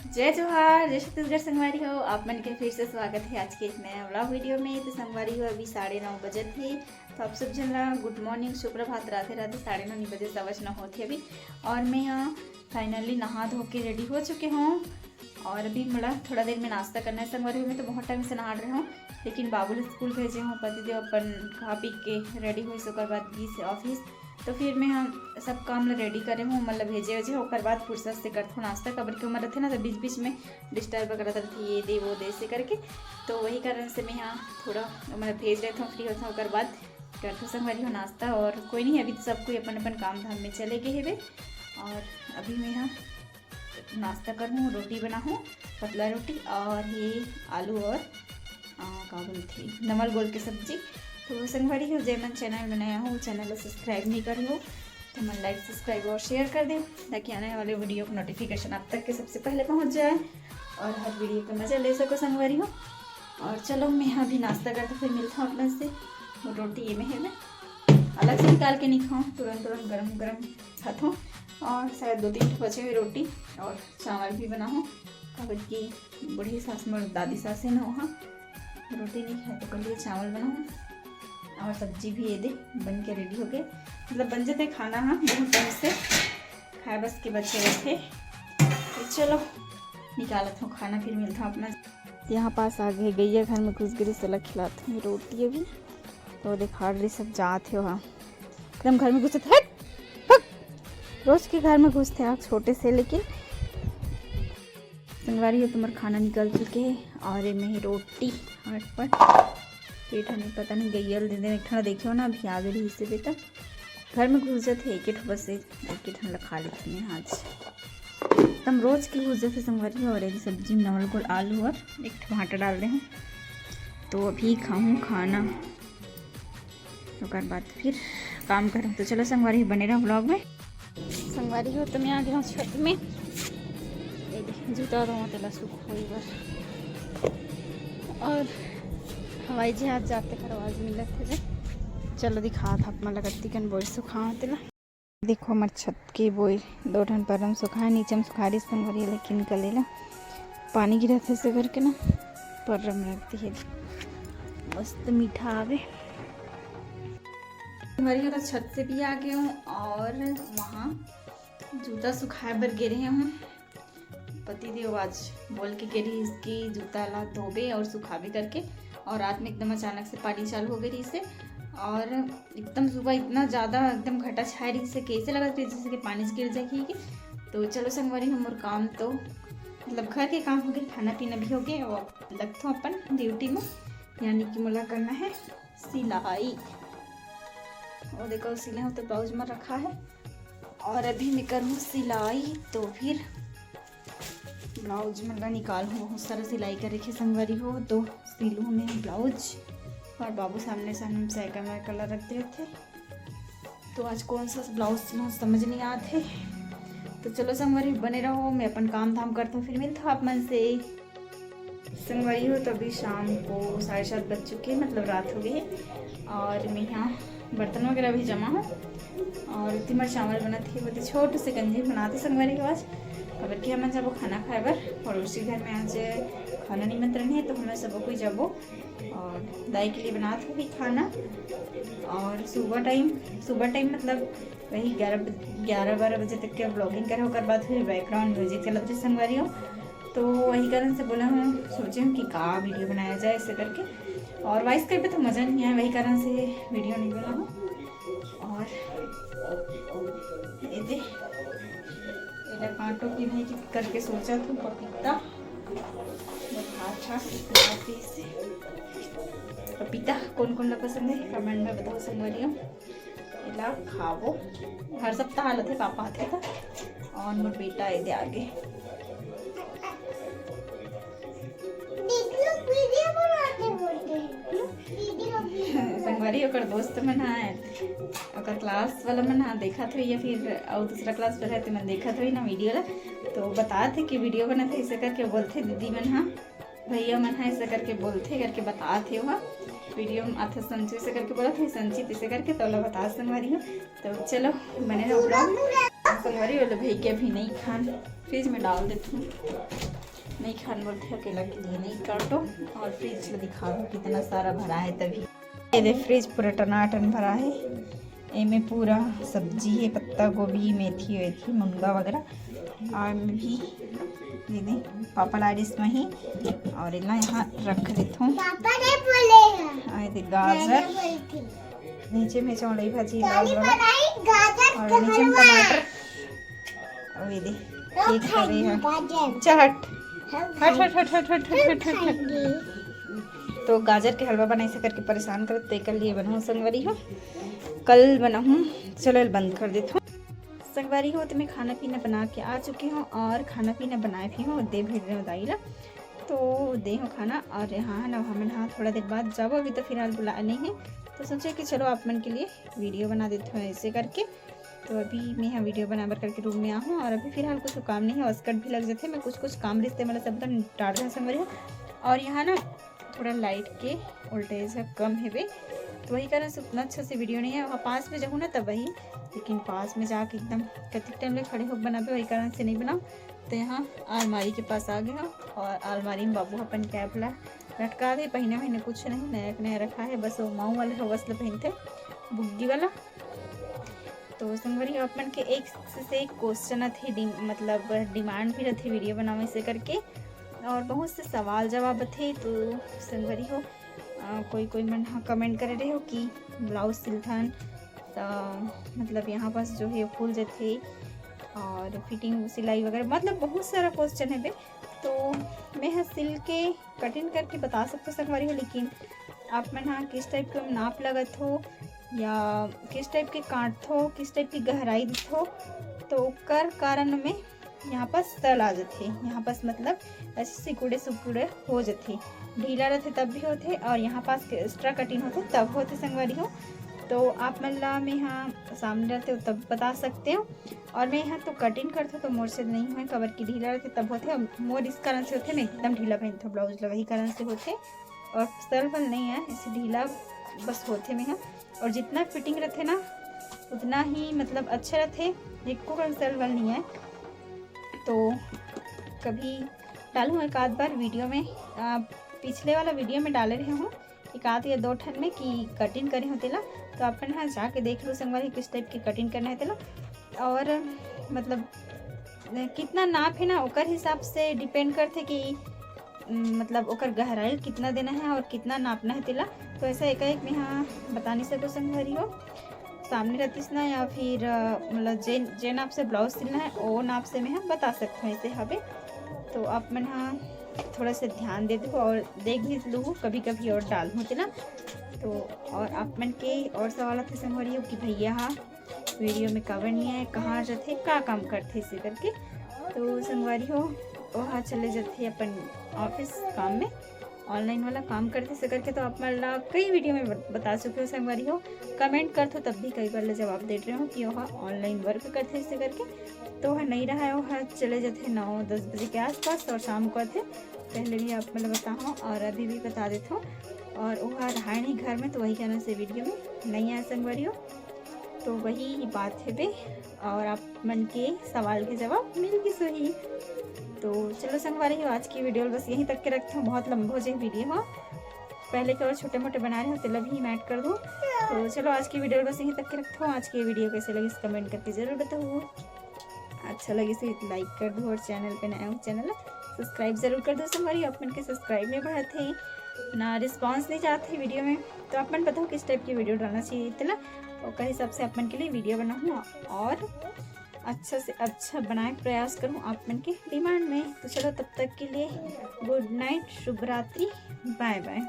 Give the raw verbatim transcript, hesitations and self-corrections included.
जय जोहार, जय छत्तीसगढ़ संगवारी हो। आप मन के फिर से स्वागत है आज के एक नया व्लॉग वीडियो में। तो संगवारी हो, अभी साढ़े नौ बजत हे। तो आप सब झन ला गुड मॉर्निंग, सुप्रभात, राधे राधे। साढ़े नौ नहीं बजे, सवा नौ होत हे अभी। और मैं यहाँ फाइनली नहा धो के रेडी हो चुके हूँ। और अभी मोला थोड़ा देर में नाश्ता करना है संगवारी हो। मैं तो बहुत टाइम से नहा रहे हूँ, लेकिन बाबू ला स्कूल भेजे हूँ, पतिदेव अपन खा पी के रेडी होइस, ओकर बाद गिस ऑफिस। तो फिर मैं हम सब काम ला रेडी करे हूँ, मतलब भेजे वजे, ओकर बाद फुर्सत से करथों नाश्ता, काबर के ओमन रथे ना, तो बीच बीच में डिस्टर्ब करत रथे, ये दे वो दे से करके। तो वही कारण से मैं यहाँ थोड़ा मतलब भेज देथों, फ्री होथों, ओकर बाद करथों संगवारी हो नाश्ता। और कोई नहीं, अभी तो सब कोई अपन अपन काम धाम में चले गए हेबे। और अभी मैं यहाँ नाश्ता करहूँ, रोटी बनाहूँ, पतला रोटी, और ये आलू और आ, का बोलथे, नमल गोल के सब्जी। तो संगवारी हो, जे मन चैनल में नया हो, चैनल ला सब्सक्राइब नहीं करे हो, तो मन लाइक, सब्सक्राइब और शेयर कर दे, ताकि आने वाले वीडियो के नोटिफिकेशन आप तक के सबसे पहले पहुँच जाए और हर वीडियो का मजा ले सको संगवारी हो। और चलो, मैं अभी नाश्ता करके फिर मिलता हूँ अपने से। वो रोटी ये में है, मैं अलग से निकाल के नहीं खाऊँ, तुरंत तुरंत गरम गरम खाथों। और शायद दो तीन ठो बचे हुए रोटी और चावल भी बनाहूँ, काबर कि बूढ़ी सास मोर दादी सास है ना, वहाँ रोटी नहीं खाए, तो कल ये चावल बनाऊँ और सब्जी भी ये दे बन के रेडी हो गए, मतलब बन जाते खाना। हाँ, बहुत टाइम से खाए बस के बचे हुए थे। तो चलो, निकालत हूँ खाना, फिर मिलता हूँ अपना। यहाँ पास आ गए, गैया घर में घुस गे रिहिस, ओला खिलात हूँ रोटी अभी। तो देखा रही सब जात हे वहाँ, एकदम घर में घुसत, हट, हट। रोज के घर में घुसथे आप छोटे से, लेकिन संगवारी हो, तुम्हार खाना निकल चुके हे और ये में ही रोटी और पर पेट हने पता नहीं गैया ल दे दे, एक ठन देखे हो ना, अभी आ गई से बेटा। घर में घुस जाते एक ठो बस, एक ठन ला खा लेते हैं आज। तम रोज की घुस जाते संगवारी हो। और ये सब्जी में नमल गोल आलू और एक टमाटर डाल दे हैं, तो अभी खाऊँ खाना, ओकर बाद फिर काम करहूँ। तो चलो संगवारी, बने रहो व्लॉग में। संगवारी हो, तो मैं आ गया हूँ छत में। ये देख, जूता धोवत तेला सुखोई बर। और हवाई जहाज जाते कर आवाज मिलत हे। चलो दिखात हूँ आप मन ला कत्ती कन बोर सुखावत तेला। देखो हमर छत के बोर, दो ठन परम सुखाए, नीचे में सुखाए रिहिस संगवारी, लेकिन कल एला पानी गिरत हे से करके ना परम रख दिए। मस्त मीठा आवे। संगवारी हो, तो छत से भी आ गए हूँ और वहाँ जूता सुखाए बर गे रहे हूँ। पति देव आज बोल के गे रहिस कि जूता ला धोबे और सुखाबे करके, और रात में एकदम अचानक से पानी चालू हो गए रहिस हे और एकदम सुबह इतना ज़्यादा एकदम घटा छाए रहिस हे, कैसे लगत रहिस जैसे कि पानी से गिर जाही कि। तो चलो संगवारी, हमर काम तो मतलब घर के काम हो गए, खाना पीना भी हो गए और लगथों अपन ड्यूटी में, यानी कि मोला करना है सिलाई। और देखो सिले हो तो ब्लाउज में रखा है और अभी मैं करूँ सिलाई, तो फिर ब्लाउज मन ला निकालहूँ, बहुत सारा सिलाई करे के संगवारी हो, तो सिलहूँ मैं ब्लाउज। और बाबू सामने सामने साइकिल वाइकिल ला रख देथे, तो आज कौन सा ब्लाउज सिलहूँ समझ नहीं आत हे। तो चलो संगवारी बने रहो, मैं अपन काम धाम करता हूँ, फिर मिलता हूँ आप मन से। संगवारी हो, तो अभी शाम को साढ़े सात बज चुके हैं, मतलब रात हो गई है, और मैं यहाँ बर्तन वगैरह भी जमा हूँ। और तिमर चावल बनत हे, वो तो छोटे से गंजी बनाते संगवारी हो आज। अब के हमन जाबो खाना खाए बर पड़ोसी घर में, आज खाना निमंत्रण है, तो हमन सबो कोई जाबो। और दाई के लिए बनात होही खाना। और सुबह टाइम, सुबह टाइम मतलब वही ग्यारह बज-, ग्यारह बारह बजे तक के व्लॉगिंग करे, ओकर बाद फिर बैकग्राउंड म्यूजिक चलत रही संगवारी हो। तो वही कारण से बोला हूँ, सोचे हूँ कि का वीडियो बनाया जाए ऐसे करके। और वॉइस करबे तो मज़ा नहीं आए, वही कारण से वीडियो नहीं बना हूँ। और ये दे, एला काटो कि नहीं करके सोचा तू पपीता। अच्छा, पपीता कौन कौन ला पसंद है, कमेंट में बताओ संगवारी हो। एला खाबो, हर सप्ताह आलथे पापा आथे त। और मोर बेटा ए दे आगे। दीदी लोग वीडियो बनाते बोलते हैं। दीदी लोग वीडियो बनाते। संगवारी ओकर दोस्त मन ह, ओकर क्लास वाला मन ह देखत होई, या फिर अउ दूसरा क्लास वाला है, ते मन देखत होई ना वीडियो ला, तो बतात हे कि वीडियो बनत हे, ऐसे करके बोलथे दीदी मन ह, भैया मन ह ऐसे करके बोलथे करके बतात हे। वह वीडियो में आथे संचू ऐसे करके बोलत हे, संचित ऐसे करके, तो ओला बता संगवारी हो। तो चलो बने रहो vlog। संगवारी हो, भाई के अभी नहीं खान, फ्रिज में डाल देती हूँ। नहीं खान बोलते हैं, अकेला के लिए नहीं काटो। और फ्रिज में दिखा दो कितना सारा भरा है। तभी ये दे, फ्रिज पूरा टनाटन भरा है। एमे पूरा सब्जी है, पत्ता गोभी, मेथी वेथी, मुनगा वगैरह। और एमे भी ये दे, पापड़ आरिस में ही। और इतना यहाँ रख देता हूँ। पापा नहीं बोले हैं। और ये दे, गाजर, नीचे में चौड़ई भाजी, लाल वाला। और नीचे में टमाटर। और ये दे, एक करे है। चल हट। हट, हट, हट। तो गाजर के हलवा बनाइसे करके परेशान करत, तो एकर लिए बनाऊँ संगवारी हो, कल बनाऊँ। चलो, बंद कर देता हूँ संगवारी हो। तो मैं खाना पीना बना के आ चुकी हूँ और खाना पीना बनाए भी हूँ, दे भेज रहे हूँ दाई ला। तो दे हो खाना। और यहाँ है ना, हमन हाँ थोड़ा देर बाद जाबो, अभी तो फिलहाल बुला नहीं है, तो सोचे कि चलो आप मन के लिए वीडियो बना देते हो ऐसे करके। तो अभी मैं यहाँ वीडियो बना बर करके रूम में आहूँ और अभी फिलहाल कुछ काम नहीं है, अस्कट भी लग जाते। मैं कुछ कुछ काम रिश्ते मतलब सब तो निपटार दे संगवारी हो। और यहाँ ना थोड़ा लाइट के वोल्टेज है कम हेबे, तो वही कारण से उतना अच्छा से वीडियो नहीं है। वहाँ पास में जाऊँ ना तब वही, लेकिन पास में जाके एकदम कतिक टाइम ले खड़े हो बनाबे, वही कारण से नहीं बनाओ। तो यहाँ अलमारी के पास आ गया और अलमारी में बाबू अपन कैप ला लटका दे। पहिने महिने कुछ नहीं, नया के नया रखा है, बस वो माऊ वाले हवस ला पहनते, बुग्गी वाला। तो संगवारी हो, आप मन के एक से एक क्वेश्चन आथे, डि-, मतलब डिमांड भी रहथे वीडियो बनावे से करके, और बहुत से सवाल जवाब आथे। तो संगवारी हो, अ, कोई कोई मन ह कमेंट करे रहे हो कि ब्लाउज सिलथन त मतलब यहाँ पास जो है फूल जथे और फिटिंग सिलाई वगैरह, मतलब बहुत सारा क्वेश्चन है बे। तो मैं ह सिल के कटिंग करके बता सकते संगवारी हो, लेकिन आप मन ह किस टाइप के नाप लगत हो या किस टाइप के काटथो, किस टाइप की गहराई देथो, तो ओकर कारण में यहाँ पास सल आ जथे। यहाँ पास मतलब ऐसे सिकुड़े सुकुड़े हो जथे, ढीला रहथे तब भी होथे, और यहाँ पास के एक्स्ट्रा कटिंग होथे तब होथे संगवारी हो। तो आप मन ला मैं यहाँ सामने रहते हो तब बता सकते हो, और मैं यहाँ तो कटिंग करते हो तो मोर से नहीं होए, काबर कि ढीला रहथे तब होथे, और मोर इस कारण से होथे, मैं एकदम ढीला पहनथो ब्लाउज ला, वही कारण से होथे। और सल वल नहीं है, ऐसे ढीला बस होथे मैं यहाँ। और जितना फिटिंग रहथे ना उतना ही मतलब अच्छा रहथे, एको कन सल वल नहीं है। तो कभी डालूँ एक आध बार वीडियो में, आ, पिछले वाला वीडियो में डाले रहे हूँ एक आध या दो ठन में कि कटिंग करे हो तेला, तो अपन यहाँ जाके देख लो संगवारी किस टाइप की कटिंग करना है तेला। और मतलब कितना नाप है ना ओकर हिसाब से डिपेंड करथे कि उम, मतलब ओकर गहराई कितना देना है और कितना नापना है तेला। तो ऐसा एकाएक में यहाँ बता नहीं सको संगवारी हो, सामने रहतीस ना या फिर अ, मतलब जे जे नाप से ब्लाउज सिलना है वो नाप से मैं हम बता सकते हैं ऐसे हवे। तो आप मन हाँ थोड़ा सा ध्यान दे दो और देख भी लूँ कभी कभी और डाल हूँ तेला। तो और आप मन के और सवाल आथे संगवारी हो कि भैया हा वीडियो में काबर नहीं आए, कहाँ जाथे, का काम करथे इसे करके। तो संगवारी हो ओहा चले जाथे अपन ऑफिस काम में, ऑनलाइन वाला काम करथे इसे करके। तो आप मन ला कई वीडियो में बत- बता चुके हो संगवारी हो, कमेंट करथो तब भी कई बार ले जवाब दे रहे हो कि ओहा ऑनलाइन वर्क करथे इसे करके। तो ओहा नहीं रहा है, ओहा चले जाथे नौ दस बजे के आसपास और शाम को आथे। पहले भी आप मतलब बताओ और अभी भी बता देता हूँ। और ओहा रहा नहीं घर में, तो वही कारण से वीडियो में नहीं आया संगवारी हो। तो वही बात है बे, और आप मन के सवाल के जवाब मिल गई सही। तो चलो संगवारी हो, आज की वीडियो बस यहीं तक के रखते हो, बहुत लंबा हो जाए वीडियो हो। पहले के और छोटे मोटे बना रहे हो तेला भी मैं ऐड कर दूँ। तो चलो आज की वीडियो बस यहीं तक के रखते हो। आज की वीडियो कैसे लगी कमेंट करके जरूर बताओ। अच्छा लगे से लाइक कर दो और चैनल पे नया हो चैनल सब्सक्राइब जरूर कर दो संगवारी। आप मन के सब्सक्राइब नहीं बढ़त है ना, रिस्पॉन्स नहीं जात है वीडियो में, तो आप मन बताओ किस टाइप की वीडियो डालना चाहिए तेला, ओकर हिसाब से आप मन के लिए वीडियो बनाऊँ और अच्छा से अच्छा बनाए के प्रयास करूँ आप मन के डिमांड में। तो चलो तब तक के लिए गुड नाइट, शुभ रात्रि, बाय बाय।